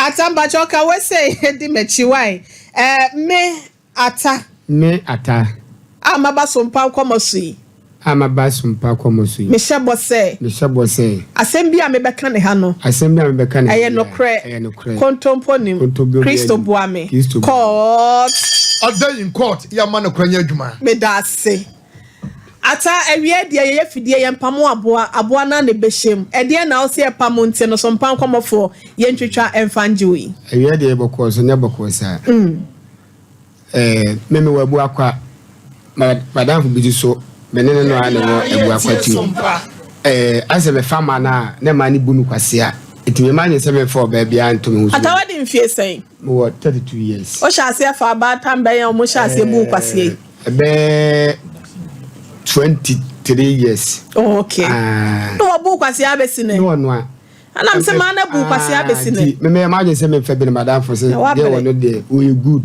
Ata mpakyɛ ɔka wese di m'akyi wae. Eh, me Ata. Me Ata. A maba Sompa nkɔmmɔ so yi. A maba Sompa nkɔmmɔ so yi. Mehyɛ bɔ sɛ. Mehyɛ bɔ sɛ. Asɛm bi a mebɛka ne ha no. Asɛm bi a mebɛka ne ha Ɛyɛ nokorɛ. Ɛyɛ nokorɛ. Kontompo nim. Kontompo biara Kristo nim. boa me. Kristo boa me. Court. Ɔda in court yɛ ama nokorɛ nyɛ adwuma. Meda ase. Ata, awia deɛ yɛyɛ fidie yɛmpamo aboa, aboa no ara na ɛbɛhyɛ mu. Ɛdeɛn na wose ɛpamo nti no Sompa nkɔmmɔfoɔ yɛntwitwa mfa ngye wo yi? Awia deɛ bɔkɔɔ so nyɛ bɔkɔɔ saa. Eh, me mewɔ Abuakwa. Ma madamfo bi nso me ne no no ara na ɛwɔ Abuakwa ti. Eh, asɛ mefa ma no a, na ma no bu me kwasea. Nti me ma nye sɛ memfa ɔbaa biara nto me ho so. Ata wadi mfie sɛn? Mewɔ 32 years. Wohyɛ aseɛ fa abaatan bɛn a wɔhyɛ aseɛ bu wo kwasea yi? Ɛbɛyɛ 23 years. Oh, okay. Ah. Na wɔbu wo kwasea abɛsi nɛ? Ne ɔno a. Ɛna mesɛ maa na bu kwasea abɛsi nɛ. Nti memeyɛ m'adwene sɛ memfa bi no madamfo sɛ deɛ ɔno deɛ ɔyɛ good.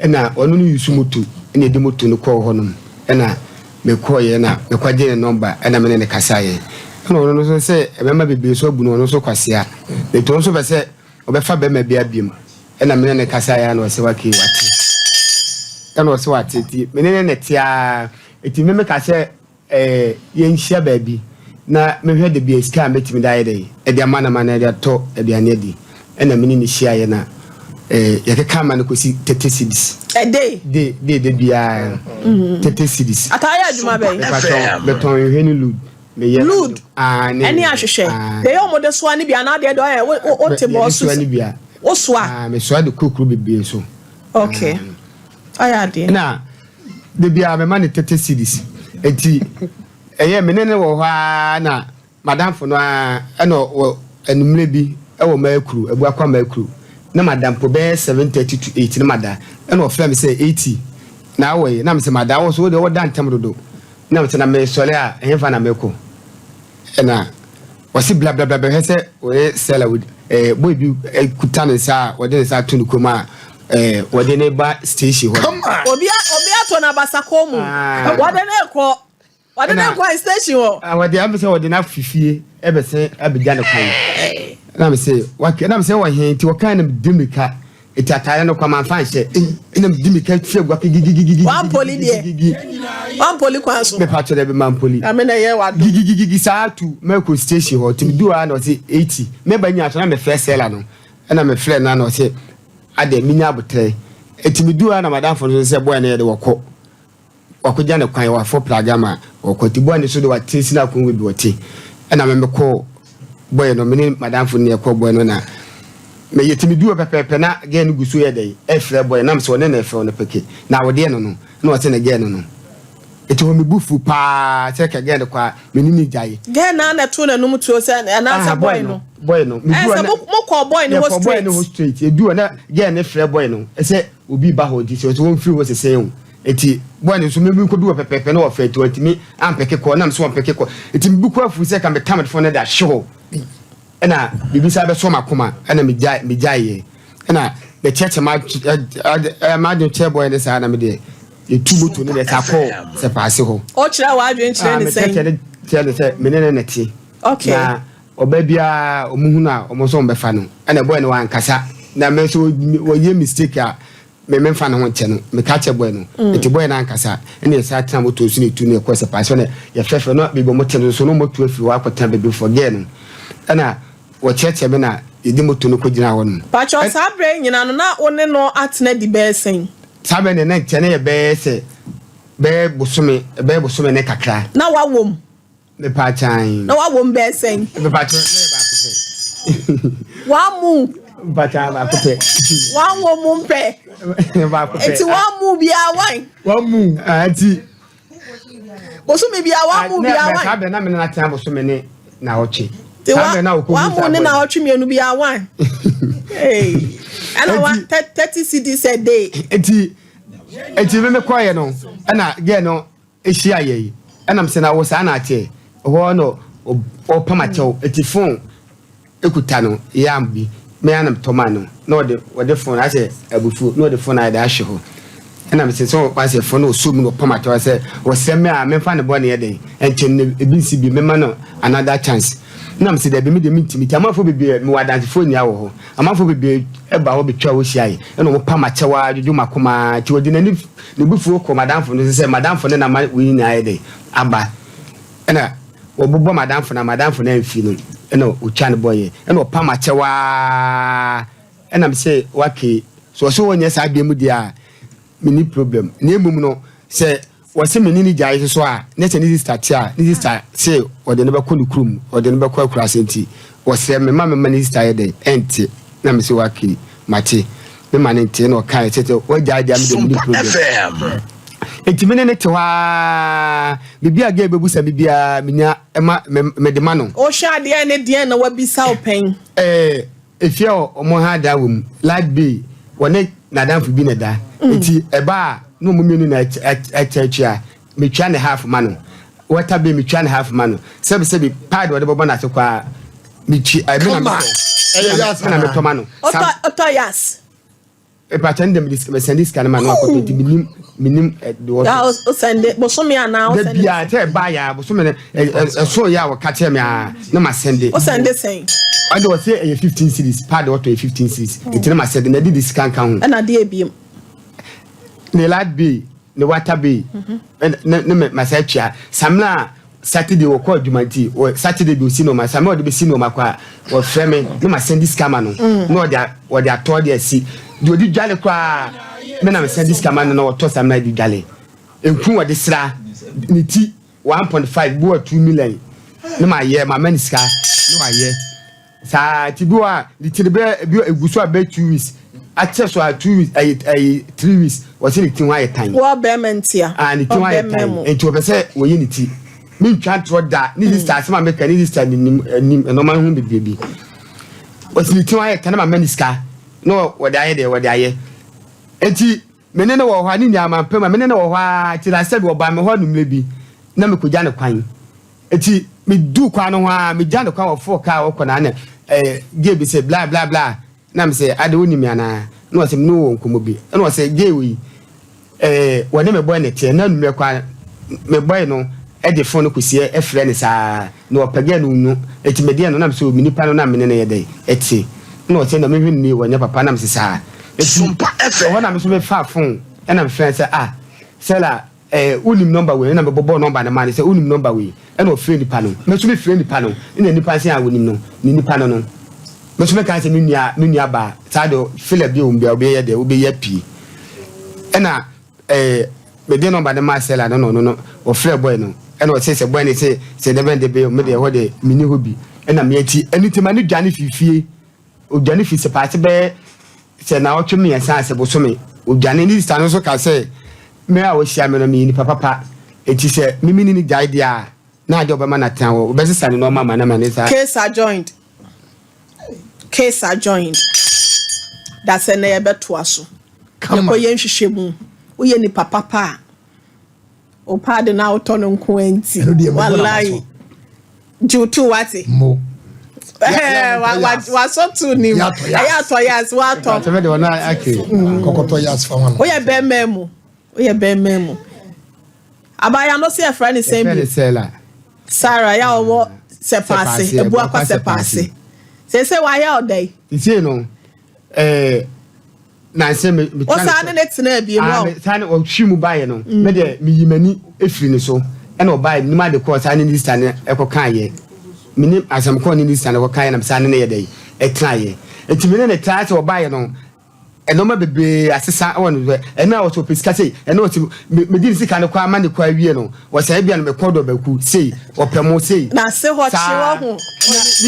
Ɛna ɔno no yusu moto ɛna ɛde moto no kɔɔ hɔnom ɛna mekɔɔyɛ na mekɔgye ne nɔmba ɛna me ne ne kasaeɛ. Ɛna ɔno no nso sɛ mmarima bebree nso abu no ɔno nso kwasea. Nti ɔno nso pɛ sɛ ɔbɛfa bɛrima bi abiom. Ɛna me ne ne kasaeɛ a na ɔsɛ wake wate. Ɛna ɔsɛ wate nti me ne ne ne te ara. Nti me meka sɛ Eh, yɛnhyia baabi na mehwɛ da bi a sika a mɛtumi de ayɛ dɛn de ama no ma no de atɔ aduane adi. Ɛna me ne no hyiaeɛ na eh, yɛkeka ama no kɔsi 30 cedis. A day? Day, day da biara. 30 cedis. Ataa yɛ adwuma bɛn? Mepatɔ, metɔn nhwɛ ne lud. Meyɛ Lud? Ah, ne Ɛne ahwehwɛ? Ah. Deɛ ɛyɛ wɔn de soa ne bi anaa deɛ deɛ ɔyɛ wo wo te bɔɔ Yɛde so soa ne bi a. wo soa? Ah, mesoa de kɔ kuro bebree so. Okay. Ɔyɛ adeɛ. Na da biara mema no 30 cedis. Nti ɛyɛ me ne no wɔ hɔ ara na madamfo no ara ɛna wɔ anwummerɛ bi ɛwɔ Maakuru, Abuakwa Maakuru. Na mada mpo bɛyɛ 7:30 to 8 na mada. Ɛna ɔfrɛ me sɛ 80 na awɔ yi na mesɛ mada wɔ so wo deɛ woda ntɛm dodo. Na mesɛ na mesɔre a ɛhefa na mekɔ? Ɛna Ɔse bla bla bla bɛhwɛ sɛ ɔyɛ Stella wɔ eh, boy bi eh, kuta ne nsa a wɔde ne nsa ato ne kɔn mu a eh, wɔde ne ba station hɔ. Come on. Obi obi ato no abasa kɔn mu. Ah. Wɔde ne kɔ. Wɔde ne kɔ station hɔ. Ah, wɔde abɛ sɛ wɔde no afi fie ɛbɛsɛn abɛgya ne kwan. Na me se wake na me sɛ wɔ he nti wɔkan na medi mirika Eti ataare no kwa manfa anhyɛ. Ɛna medi mirika fi agua gigigigigi. Wampoli deɛ. Wampoli kwan so. Mepa kyerɛ bi mampoli. Ame na ɛyɛ wado. Gigigigigi saa tu mɛkɔ station hɔ. Ti du hɔ na ɔse 80. Meba nya so na mefrɛ sɛla no. Ɛna mefrɛ no na ɔse adɛ menya abotrɛ. Eti me du hɔ na madamfo no sɛ boy no yɛde wɔkɔ. Wakɔgya ne kwan, wafɔ praga ma ɔkɔ. Nti boy no so de wate si n'akonnwa bi ɔte. Ɛna me mekɔ boy no, me ne madamfo no yɛkɔ boy no na meyɛ ti medu hɔ pɛpɛɛpɛ na girl no gu so yɛ dɛn ɛfrɛ boy no na mesɛ ɔne na ɛfrɛ no pɛkɛ na awodeɛ no no na ɔsɛ ne girl no no. Nti hɔ me bu fu paa sɛ kɛ girl no kɔ a me ne no gyae. Girl no ara na ɛtoo n'anum tuo sɛ anaasɛ boy no? Boy no. Ɛɛ sɛ mokɔɔ boy no hɔ straight? Yɛkɔ boy no hɔ straight. Yɛdu hɔ na girl no frɛ boy no sɛ obi ba hɔ nti sɛ ɔsɛ wɔmfiri hɔ sesɛn o. Enti boy no nso me mekodu hɔ pɛpɛɛpɛ na ɔfrɛ nti wantumi ampeke kɔ na mesɛ ɔmpeke kɔ nti me bu kɔ afu sɛ ka metam fon no de ahye hɔ ɛna biribi saa bɛsɔ m'akoma ɛna megyae megyaeɛ ɛna mekyerɛkyerɛ m'adwene kyerɛ boy no saa na me deɛ yɛtu moto no deɛ saa kɔɔ sɛ paase hɔ. Ɔkyerɛ w'adwene kyerɛ ne sɛn? Mekyerɛkyerɛ ne kyerɛ ne sɛ me ne ne ne te. Okay. Na ɔbaa biara ɔmo hunu a ɔmo nso ɔmo bɛfa no ɛna boy no wankasa na me nso wɔyɛ mistake a Me memfa ne ho nkyɛ no, meka kyerɛ boy no, nti boy no ankasa ɛna yɛsan tena motor so na yɛtu no yɛkɔɔ Sɛpaase hɔ na yɛfrɛfrɛ no baabi a wɔte no nso na wɔatu afiri hɔ akɔtena baabi foforɔ, girl no ɛna wɔkyerɛkyerɛ me na yɛde motor no kɔgyinaa hɔ nom. Pakyɛw saa berɛ yi nyinaa no na wo ne no atena di bɛyɛ sɛn? Saa berɛ no na nkyɛ na yɛ bɛyɛ sɛ bɛyɛ bosome bɛyɛ bosome ne kakra. Na wawɔ mu? Mepaakyɛw. Na wawɔ mu bɛyɛ sɛn? Mepaakyɛw na yɛ baako pɛ. Wamu. Mpaakyɛw baako pɛ. Wanwɔ mu mpɛ. Baako pɛ. Eti wamu biara wan. Wamu. Eti. Bosome biara wamu biara wan. Saa bɛ na me nana tena bosome ne na ɔtwe. Ti wa wamu ne na ɔtwe mmienu biara wan. Ɛna wa 30 cedis a day. Eti eti me me kɔɛ no ɛna girl no. Hyia yɛ yi ɛna mesɛ na wo saa na ateɛ ɛhɔ na ɔpam akyɛw ɛti phone ɛkuta no yam bi me ara na metɔ maa no na ɔde ɔde phone asɛ abufuo na ɔde phone ayɛ de ahwɛ hɔ ɛna mesɛ sɛ wasɛ phone na ɔsɔ mu na ɔpam akyɛw sɛ ɔsrɛ me a memfa ne bɔne yɛ dɛn ɛnkyɛn no ebi nsi bi mema no another chance. Na mese dabi me deɛ mentumi. Nti amanfoɔ bebree, mewɔ adansefoɔ nyinaa wɔ hɔ. Amanfoɔ bebree ba hɔ bɛtwa hɔ hyiaeɛ. Ɛna wɔn pa m'akyɛw ara dwodwo m'akoma ara. Nti wɔde n'ani, n'abufuo kɔɔ m'adamfo no so sɛ m'adamfo no na ama wei nyinaa ayɛ dɛn aba. Ɛna wɔbobɔ m'adamfo no a m'adamfo no amfi no, ɛna ɔtwa no bɔeɛ. Ɛna ɔpa m'akyɛw ara. Ɛna mese wake, sɛ ɔse ɔnyɛ saa deɛ mu deɛ a, menni problem. Na mmom no, sɛ wɔse me ne no gyae nso a, na sɛ ne sista te a, ne sista se ɔde no bɛkɔ ne kurom, ɔde no bɛkɔ akuraase nti, ɔsrɛ me ma memma ne sista yɛ dɛn? Ɛnte. Na mese wake, mate. Memma no nte. Ɛna ɔkae sɛ sɛ wagyae deɛ a, me deɛ menni problem. Enti me ne no te hɔ ara, biribi a girl bɛbusa me biara, menya ma, mede ma no. Wohwɛ adeɛ ne deɛn na wabisa wo pɛn? Ɛɛ, Efie a wɔha da wɔ mu, light bill, wɔne n'adamfo bi na ɛda. Nti ɛba a na wɔn mmienu na ɛkyɛ tua. Metua ne half ma no. Water bill metua ne half ma no. Sɛbi sɛbi pad wɔde bɛbɔ n'ase koraa metua ɛmi na metɔ. Me na metɔ ma no. Ɔtɔ yas. Epakyɛ no deɛ mede me sɛnde sika no ma no akɔtɔ nti menim menim de wɔ so. O sɛnde bosome anaa o sɛnde. Da bia sɛ ɛbaa yɛ a bosome no ɛso yɛ a wɔka kyerɛ me a na ma sɛnde. O sɛnde sɛn. Ɔde ɔsɛ ɛyɛ 15 series pad ɔtɔ yɛ 15 series nti na ma sɛnde na ɛde de sika nka ho. Ɛna adeɛ ebiem. Ne light bill ne water bill ne ne ma sɛ atua samina a Saturday wɔkɔ adwuma nti wɔ Saturday bi osi nneɛma samina ɔde bɛsi nneɛma kɔ a wɔfrɛ me ne ma sɛn di sika ma no na ɔde wɔde atɔ de asi deɛ ɔde dwale koraa me na me sɛn di sika ma no na ɔtɔ samina de dwale nku wɔde sra ne ti 1.5 bi wɔ 2 million ne ma yɛ ma ma ne sika ne wayɛ. Saa nti bi wɔ a ne ti no bɛyɛ bi egu so a bɛyɛ 2 weeks akyɛ so a 2 weeks ɛyɛ ɛyɛ 3 weeks wɔsi ne ti ho ayɛ tan. Wɔ bɛrima ntia. Ah ne ti ho ayɛ tan nti wɔpɛ sɛ wɔyi ne ti mi ntwa ntorɔ da ne sista asɛm a meka ne sista ne nim nim nneɛma ho bebree bi wɔsi ne ti ho ayɛ tan na ma mɛ ne sika na wɔde ayɛ deɛ wɔde ayɛ nti me ne no wɔ hɔ a ne nua ama mpɛ mu a me ne no wɔ hɔ a ti la sɛ bi ɔbaa me hɔ anumere bi na mekɔgya ne kwan. Enti meduu kwan no ho ara, megya no kwan wɔforo kaa wɔkɔ na na eh, gay bi sɛ bla bla bla na me sɛ ade wonim me anaa na ɔsɛ me ne wɔ nkɔmmɔ bi ɛna ɔsɛ gay wei eh, wɔne me bɔe ne teɛ na anummerɛ kwan me bɔe no de fon no kɔsiɛ ɛfrɛ ne saa na ɔpɛ gay no nu enti medeɛ no na me sɛ me nipa no na me ne no yɛ dɛn ɛte na ɔsɛ na mehwɛ no nie wɔnyɛ papa na me sɛ saa enti ɛhɔ na me so mefaa fon ɛna mefrɛ sɛ ah Sela Eh, wonim number wei? Ɛna mebobɔɔ number no maa no sɛ, wonim number wei? Ɛna ɔfrɛɛ nipa no. Me nso mefrɛɛ nipa no, ɛna nipa no sɛ, ah, wonim no, ne nipa no no. Me nso mekaa sɛ, me nua, me nua baa, saa deɛ, filler bi wɔ mu bia, wobɛyɛ deɛ, wobɛyi apue. Ɛna eh, mede number no maa seller no, na ɔno no, ɔfrɛɛ boy no, ɛna ɔse sɛ boy no se, sɛ dɛbɛn dɛbɛn o, me deɛ ɛhɔ deɛ, menni hɔ bi. Ɛna me akyi, ɛno nti ma no dwane fii fie. Odwane fi Sepase bɛyɛ sɛ naawɔtwe mmiɛnsa ansa bosome. Odwane. Ne sista no nso ka sɛ, Me a ɔhyia me no, meyɛ nipa papa. Enti sɛ me me ne no gyae deɛ a, na adeɛ a ɔbɛma no atena hɔ. Ɔbɛsesa ne nneɛma ama no ama ne saa. Case adjoined. Case adjoined. Dasɛ nnɛ yɛbɛtoa so. Yɛkɔyɛ nhwehwɛmu. Woyɛ nipa papa a. Wo paade no a wotɔ no nko ara nti. Wallahi. Gye wo to wate. Mo. Wasɔ to nim. Ɛyɛ atɔ yas watɔ. Sɛbɛ de ɔno ake. Kɔkɔtɔ yas fa wɔn. Woyɛ bɛrima mu. Woyɛ bɛrima mu. Abaayewa no sɛ yɛfrɛ ne sɛn bi. Yɛfrɛ ne Sela. Sarah yɛ a ɔwɔ sɛpaase. Ebuakwa sɛpaase. Sese wayɛ ɔdɛ yi. Sese no ɛɛ. Na sɛ me me twa ne so. ne ne tenaa bio mu. Ah, saa ne ɔhwi mu baeɛ no, mm. me deɛ meyi m'ani efiri ne so. Ɛna ɔbaeɛ menim ade kɔɔ saa ne ne sista no ɛkɔ kaeɛ. Menim asɛm kɔɔ ne ne sista no ɛkɔ kaeɛ na saa ne ne yɛ dɛ ɛtenaeɛ. Eti me ne ne taa sɛ ɔbaeɛ no nneɛma bebree asesa wɔ ne so. Ɛna ɔsɛ ɔpɛ sika sei, ɛna ɔsɛ medi ne sika no kɔ ama ne kɔ awie no. Wɔsɛ ebia no mekɔ dɔ baku sei, ɔpɛ mo sei. N'ase hɔ kye wɔ ho. Ne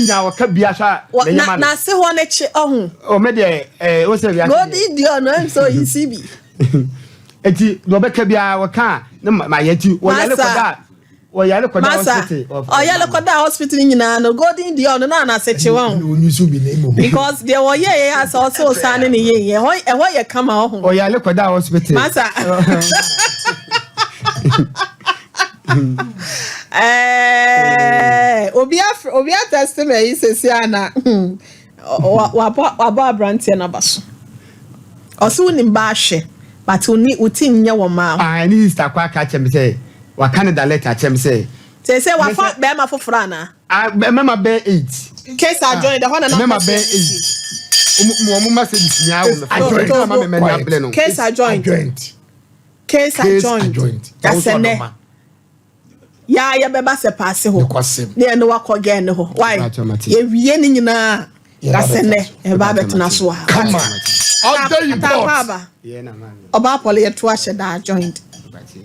nyinaa wɔka bia so a mɛyɛ ma no. N'ase hɔ no kye ɔho. O me deɛ ɛɛ o sɛ wiase. Golden deɛ ɔno ɛm sɛ oyi si bi. Eti deɛ ɔbɛka biara wɔka a ne ma yɛ ti wɔyale kɔda wɔyale kɔda hospital. Ɔyale kɔda hospital nyinaa no golden deɛ ɔno na n'ase kye wɔn. Because deɛ wɔyɛ yɛ asɛ ɔsɛ ɔsan ne ne yɛ yɛ ɛhɔ ɛhɔ yɛ kama ɔho. Ɔyale kɔda hospital. Masa. Ɛɛ obi afrɛ obi atɛste mɛ yi sɛsi ana wabɔ wabɔ aberanteɛ n'aba so. Ɔsɛ wonim ba ahwɛ but woni wo ti nyɛ wɔ maa. Ah ɛne sista kɔ aka kyerɛ me sɛ waka ne da letter kyerɛ me sɛ. Sɛsɛ wafa bɛrima foforɔ anaa? Mɛma bɛɛ 8. Case adjourned. Ɛhɔ na na Mɛma bɛɛ 8. Wɔn messages nyinaa wɔ me phone. To- Ɛna ma me mɛni abere no. Case adjourned. Adjourned. Case Case adjourned. adjourned. Dasɛ nɛ yaa yɛbɛba sɛ paase hɔ. Nokwasɛm. Ne yɛne wakɔ gɛn ne hɔ. Why? Ɛbɛatɔ mate. Yɛwie ne nyinaa. Yɛba Dasɛ nɛ bɛtena so. yɛba abɛtena so a. Kama. Ɔda yi Ataakɔ court. aba. Yɛ na maame. Ɔbaa pɔlɔ yɛto ahyɛ da adjourned. Mpakye.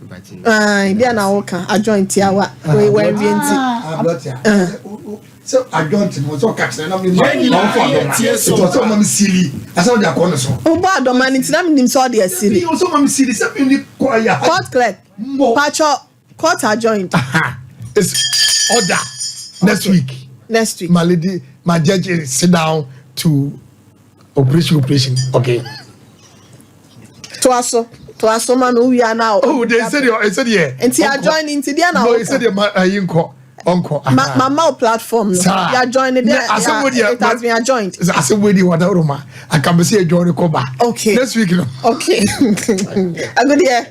Mpakye. Ayi deɛ na woka adjourned tiawa. Wei wɔawie nti. Sɛ adjoint no sɛ ɔka kyerɛ na mi ma ɔnfɔ adɔma ètò ɔsɛ ɔma mi siri asɛ ɔde akɔ ne so. Wobɔ adɔma no nti na menim sɛ ɔde asiri. Ɔsɛ ɔma mi siri sɛ mi ni kɔ ayɛ. Court clerk. Mbɔ. Patro court adjourned. It's order next week. Next week. My lady, my judge sit down to operation, okay. Toa so. Toa so ma me wowie ana. Oh, they said they said yeah. Nti adjoin nti deɛ na No, woka. they said ma ayi nkɔ ɔnkɔ. Ma mama wo platform no. Saa. Ya join it there. Asɛm wo deɛ. It has been adjoined. Asɛm wo deɛ wada roma. Akabese adjoin kɔ ba. Okay. Next week no. Okay. Agudeɛ,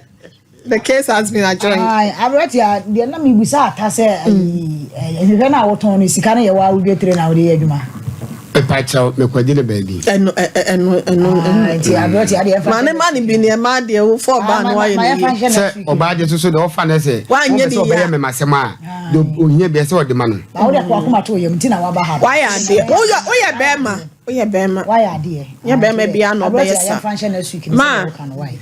the case has been adjourned. Ayi, aberɛte a deɛ na mebisa ata sɛ ayi ɛhwehwɛ no a wotɔn no, sika no yɛ wɔ awodwe tire na wode yɛ adwuma? Mepakyɛw, mekɔgye ne baabi. Ɛno ɛno ɛno Ah, ɛno. nti aberɛte adeɛ ɛfa Ma ne ma ne bi ne ɛma deɛ wo fɔ ɔbaa no wayɛ ne yie. Sɛ ɔbaa deɛ soso deɛ ɔfa ne sɛ Wanyɛ wɔn ne pɛ sɛ ɔbɛyɛ yie a. mɛmasɛm a deɛ ohia bi ɛsɛ ɔde ma no. Ba wode akɔ akoma to yam nti na waba ha no. Wayɛ adeɛ. Woyɛ bɛrima. Woyɛ bɛrima. Wayɛ adeɛ. Nyɛ bɛrima biara na ɔbɛyɛ Aberɛte a saa. yɛmfa nhyɛ next week no Ma. sɛ woka no wayɛ.